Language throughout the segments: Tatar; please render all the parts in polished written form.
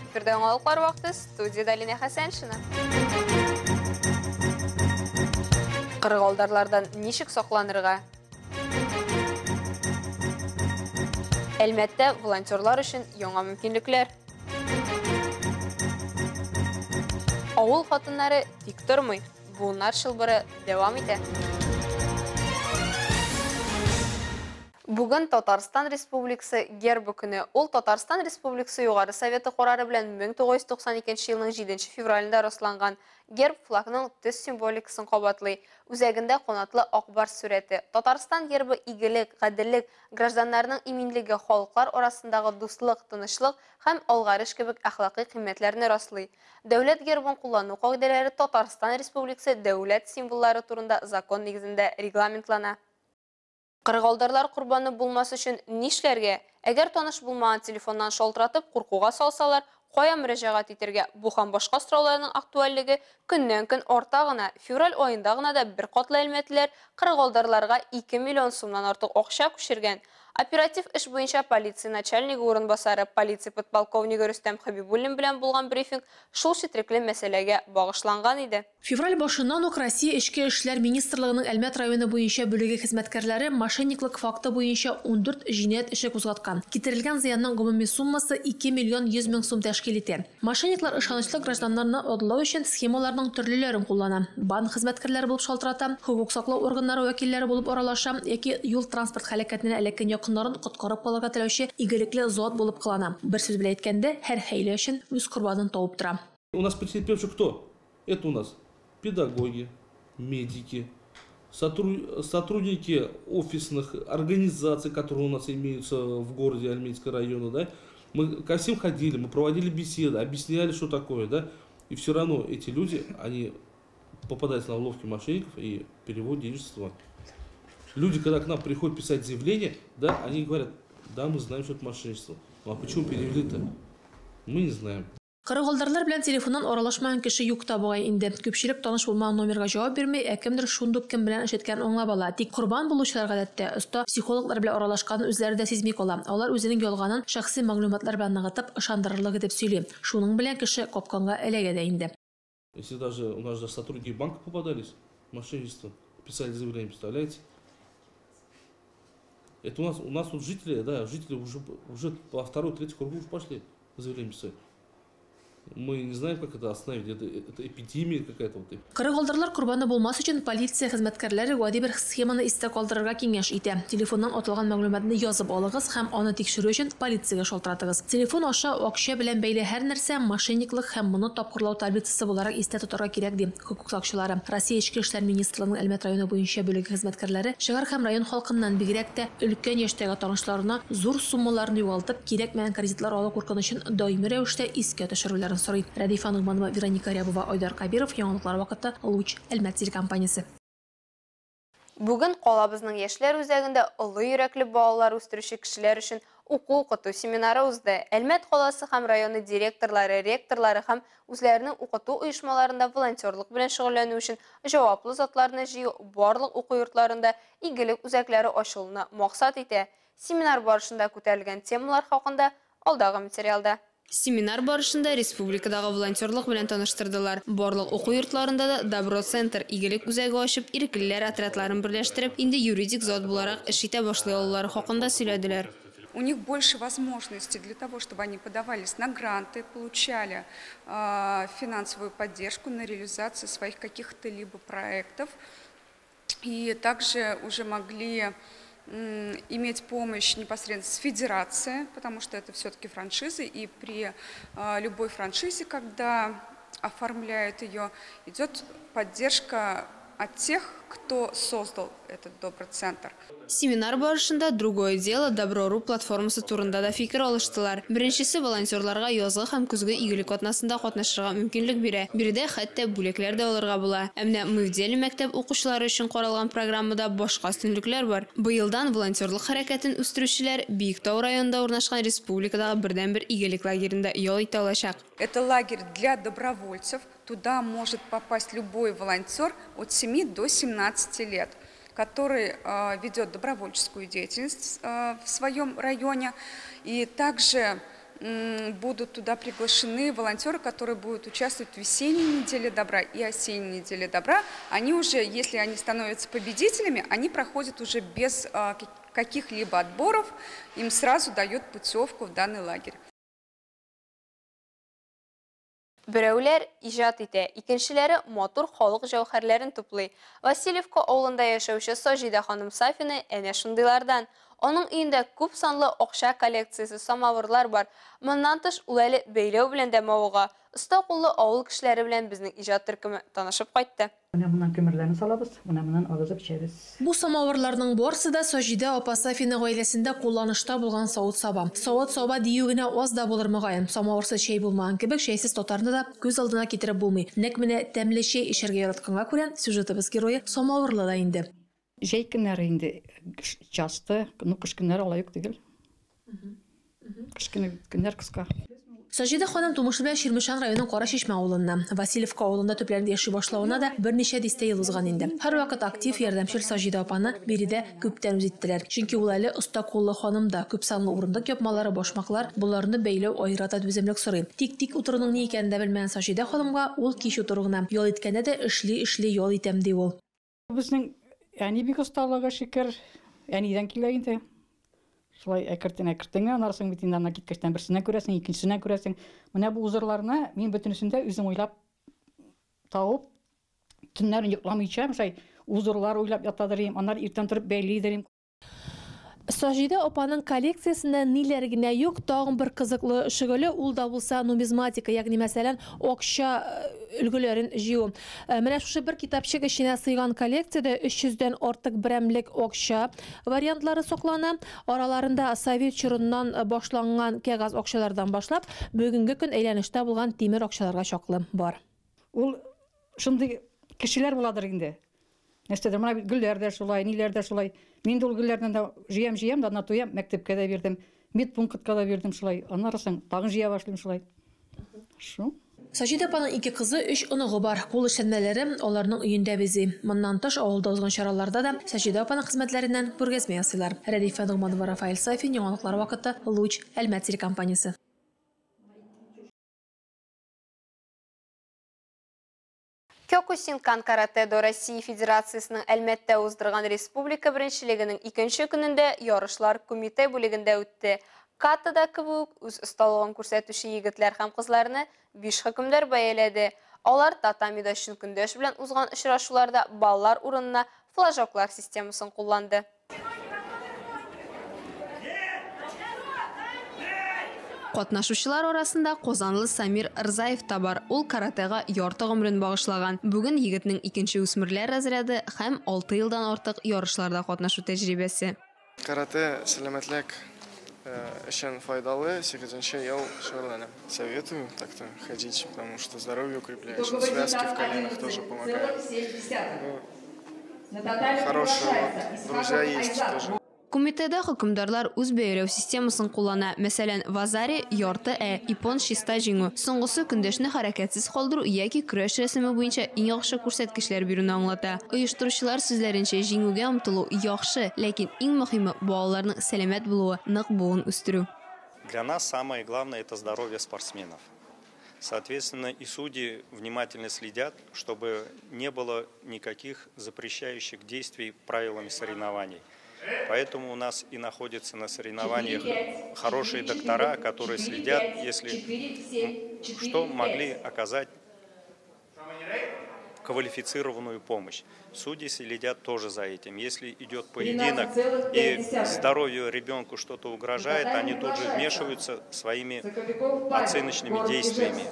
Эфирда яңалыклар вакыты, студияда Алина Хәсәншина. Кырыгалдарлардан ничек сакланырга? Әлмәттә волонтерлар өчен яңа мөмкинлекләр. Авыл хатыннары тик тормый, буыннар чылбыры дәвам итә. Бүген Татарстан Республикасы гербы көне. Ул Татарстан Республикасы Югары Советы карары белән 1992 елның 7 февралендә расланган. Герб флагның төс символикасын кабатлый. Үзәгендә канатлы ак барс сурәте. Татарстан гербы игелек, гаделлек, гражданнарның иминлеге, халыклар арасындагы дуслык, тынычлык һәм алгарыш кебек әхлакый кыйммәтләрне раслый. Дәүләт гербын куллану кагыйдәләре Татарстан Республикасы дәүләт символлары турында закон нигезендә регламентлана. Кырыгалдарлар корбаны булмас өчен нишләргә? Әгәр таныш булмаган телефоннан шалтыратып, куркуга салсалар, кая мөрәҗәгать итәргә? Бу һәм башка сорауларның актуальлеге көннән-көн арта гына. Февраль аенда гына да бер катлы әлмәтлеләр кырыгалдарларга 2 миллион сумнан артык акча күчергән. Оператив эш буенча полиция начальнигы урынбасары, полиция подполковнигы Рөстәм Хәбибуллин белән булган брифинг шул четерекле мәсьәләгә багышланган иде. Февраль башыннан ук Россия Эчке эшләр министрлыгының Әлмәт районы буенча бүлеге хезмәткәрләре мошенниклык факты буенча 14 җинаять эше кузгаткан. Китерелгән зыянның гомуми суммасы 2 миллион 100 мең сум тәшкил итә. Мошенниклар ышанычлы гражданнарны алдау өчен схемаларның төрлеләрен куллана. Банк хезмәткәрләре булып шалтырата, хокук саклау органнары вәкилләре булып аралаша яки юл-транспорт һәлакәтенә эләккән якыннарын коткарып калырга теләүче игелекле зат булып кылана. Бер сүз белән әйткәндә, һәр хәйлә өчен үз корбанын табып тора. У нас потерпевший кто? Это у нас педагоги, медики, сотрудники офисных организаций, которые у нас имеются в городе Альметьевского района, да? Мы ко всем ходили, мы проводили беседы, объясняли, что такое, да? И все равно эти люди, они попадаются на уловки мошенников и переводят денежные. Люди, когда к нам приходят писать заявление, да, они говорят, да, мы знаем, что это мошенничество. Ну, а почему перевели-то? Мы не знаем. Кырыгалдарлар белән телефоннан аралашмаган кеше юк та бугай инде. Күпчелек таныш булмаган номерга җавап бирми, ә кемдер шундук кем белән эш иткәнен аңлап ала. Тик корбан булучылар гадәттә оста психологлар белән аралашканын үзләре дә сизми кала. Алар үзенең ялганын шәхси мәгълүматлар белән ныгытып, ышандырырлык итеп сөйли. Шуның белән кеше капканга эләгә дә инде. Если даже у нас даже сотрудники банка попадались, мошенничество, писали заявление, представляете? Это у нас тут жители, да, жители уже по второй, третий кругу уже пошли заявление писать. Мы не знаем, как это остановить. Это эпидемия какая-то. Вот. Кырыгалдарлар корбаны булмас өчен полиция хезмәткәрләре гади бер схеманы истә калдырырга киңәш итә. Телефоннан атылган мәгълүматны язып алыгыз һәм аны тикшерү өчен полициягә шалтыратыгыз. Телефон аша акча белән бәйле һәр нәрсә мошенниклык һәм моны тапкырлау таблицасы буларак истә тотарга кирәк, ди хокук сакчылары. Россия Эчке эшләр министрлыгының Әлмәт районы буенча бүлеге хезмәткәрләре шәһәр һәм район халкыннан бигрәк тә өлкән яшьтәге танышларына зур суммаларны югалтып, кирәкмәгән кредитлар алу куркынычын даими рәвештә искә төшерүләрен сорый. Рәдифә Нугманова, Вероника Рябова, Айдар Кабиров, Яңалыклар вакыты, Луч, Әлмәт телекомпаниясе. Бүген калабызның яшьләр үзәгендә олы йөрәкле балалар үстерүче кешеләр өчен уку-укыту семинары узды. Әлмәт каласы һәм районы директорлары, ректорлары һәм үзләренең укыту оешмаларында волонтерлык белән шөгыльләнү өчен җаваплы затларны җыю барлык уку йортларында игелек үзәкләре ачылуны максат итә. Семинар барышында күтәрелгән темалар хакында алдагы материалда. Семинар барышында республикадагы волонтерлык белән таныштырдылар. Барлык уку йортларында да Добро центр игелек үзәге ачып, иреклеләр отрядларын берләштереп, инде юридик зат буларак эш итә башлый алулары хакында сөйләделәр. У них больше возможностей для того, чтобы они подавались на гранты, получали финансовую поддержку на реализацию своих каких-то либо проектов. И также уже могли иметь помощь непосредственно с федерацией, потому что это все-таки франшизы, и при любой франшизе, когда оформляют ее, идет поддержка от тех, кто создал этот Доброцентр. Семинар барышында Другое дело Добро.ру платформасы турында да фикер алыштылар. Беренчесе волонтерларга язгы һәм көзге игелек атнасында катнашырга мөмкинлек бирә. Биредә хәтта бүләкләр дә алырга була. Ә менә Мы в деле мәктәп укучылары өчен каралган программада башка өстенлекләр бар. Быелдан волонтерлык хәрәкәтен үстерүчеләр Биектау районында урнашкан республикадагы бердәнбер игелек лагеренда ял итә алачак. Это лагерь для добровольцев. Туда может попасть любой волонтер от 7 до 17 лет, который ведет добровольческую деятельность в своем районе. И также будут туда приглашены волонтеры, которые будут участвовать в весенней неделе добра и осенней неделе добра. Они уже, если они становятся победителями, они проходят уже без каких-либо отборов, им сразу дают путевку в данный лагерь. Берәүләр иҗат итә, икенчеләре матур халык җәүһәрләрен туплый. Васильевка авылында яшәүче Саҗидә ханым Сафина әнә шундыйлардан. Аның өендә күп санлы акча коллекциясе, самавырлар бар. Моннан тыш, ул әле бәйләү белән дә мавыга. Оста куллы авыл кешеләре белән безнең иҗат төркеме танышып кайтты. Менә моннан күмерләрне салабыз, менә моннан агызып эчәбез. Бу самавырларның барысы да Саҗидә апа Сафина гаиләсендә кулланышта булган савыт-саба. Савыт-саба дию генә аз да булыр мөгаен. Самавырсыз чәй булмаган кебек, чәйсез татарны да күз алдына китереп булмый. Нәкъ менә тәмле чәй эчәргә яратканга күрә, сюжетыбыз герое самавырлы да инде. Җәй көннәре инде часто, ну кыш көннәре алай ук түгел. Кыш көннәр кыска. Саҗидә ханым тумышы белән Чирмешән районының Кара Чишмә авылыннан. Васильевка авылында төпләнеп яши башлавына да берничә дистә ел узган инде. Һәрвакыт актив, ярдәмчел Саҗидә апаны биредә күптән үз иттеләр. Чөнки ул әле оста куллы ханым да, күп санлы урындык япмалары, башмаклар, боларны бәйләү аерата түземлек сорый. Тик-тик утыруның ни икәнен дә белмәгән Саҗидә ханымга ул кич утыру гына. Ял иткәндә дә эшли-эшли ял итәм, ди ул. Безнең әни бик осталыгы шөкер, әнидән килә инде. Шулай әкертен-әкертен генә анарсың бит инде, аннан киткәчтән берсеннән күрәсең, икенчесеннән күрәсең. Менә бу узырларны мин бөтенесен дә үзем уйлап табып, төннәрен йокламыйча, шулай узырлар уйлап ятадыр идем, аннары иртән торып бәйлидер идем. Саҗидә апаның коллекциясендә ниләр генә юк, тагын бер кызыклы шөгыле, ул да булса нумизматика, ягъни мәсәлән, акча өлгеләрен җыю. Менә шушы бер китапчык эченә сыйган коллекциядә 300дән артык берәмлек акча вариантлары саклана. Араларында совет чорыннан башланган кәгазь акчалардан башлап, бүгенге көн әйләнештә булган тимер акчаларга чаклы бар. Ул шундый кешеләр буладыр инде. Нәрсәдер, менә бит гөлләр дә шулай, ниләр дә шулай. Мин дә ул гөлләрдән дә җыям-җыям да, ана туям, мәктәпкә дә бирдем, медпунктка да бирдем шулай. Аннары соң тагын җыя башлыйм шулай. Шу. Саҗидә апаның ике кызы, өч оныгы бар. Кул эшләнмәләре аларның өендә бизи. Моннан тыш, авылда узган чараларда да Саҗидә апаның хезмәтләреннән күргәзмә ясыйлар. Рәдифә Ногманова, Рафаэль Сафин, Яңалыклар вакыты, Луч, Әлмәт телекомпаниясе. Кёкусинкан каратэ-до Россия Федерациясының Әлмәттә уздырган республика беренчелегенең икенче көнендә ярышлар кумитэ бүлегендә үтте. Катада кебек үз осталыгын күрсәтүче егетләр һәм кызларны 5 хөкемдар бәяләде. Алар татамида чын көндәш белән узган очрашуларда баллар урынына флажоклар системасын кулланды. Катнашучылар арасында Казанлы Самир Рзаев та бар. Ул каратэга ярты гомерен багышлаган. Бүген егетнең икенче үсмерләр разряды һәм 6 елдан артык ярышларда катнашу тәҗрибәсе. Каратэ сәламәтлек өчен файдалы, 8 ел шөгыльләнәм. Советую так-то ходить, потому что здоровье укрепляет, связки в коленах тоже помогают. Хорошие друзья есть тоже. Кумитэда хөкемдарлар үз бәяләү системасын куллана. Мәсәлән, вазари ярты ә, ипон чиста җиңү. Соңгысы көндәшне хәрәкәтсез калдыру яки көрәш рәсеме буенча иң яхшы күрсәткечләр бирүне аңлата. Оештыручылар сүзләренчә, җиңүгә омтылу яхшы, ләкин иң мөһиме балаларның сәламәт булуы, нык буын үстерү. Для нас самое главное это здоровье спортсменов. Соответственно, и судьи внимательно следят, чтобы не было никаких запрещающих действий правилами соревнований. Поэтому у нас и находятся на соревнованиях хорошие доктора, которые следят, если что, могли оказать квалифицированную помощь. Судьи следят тоже за этим. Если идет поединок и здоровью ребенку что-то угрожает, они тут же вмешиваются своими оценочными действиями.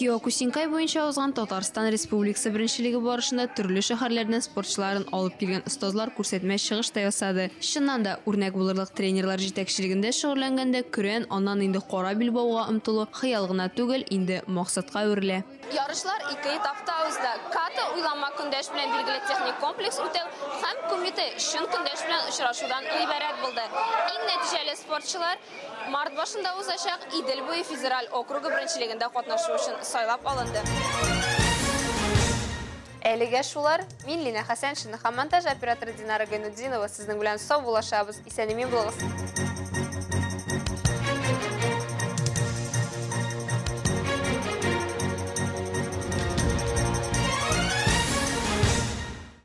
Киокусинкай буенча узган Татарстан Республикасы беренчелеге барышында төрле шәһәрләрдән спортчыларын алып килгән остазлар күрсәтмә чыгыш та ясады. Чыннан да, үрнәк булырлык тренерлар җитәкчелегендә шөгыльләнгәндә көрән, аннан инде кара билбауга омтылу хыял гына түгел, инде максатка әверелә. Ярышлар ике этапта узды. Ката уйланма көндәш белән билгеле техник комплекс үтәү һәм кумитэ чын көндәш белән очрашудан гыйбарәт булды. Иң нәтиҗәле спортчылар март башында узачак Идел буе федераль округы беренчелегендә катнашу өчен сайлап алынды. Әлегә шулар. Мин Лина Хәсәншина һәм монтаж операторы Динара Гайнутдинова сезнең белән саубуллашабыз. Исән-имин булыгыз.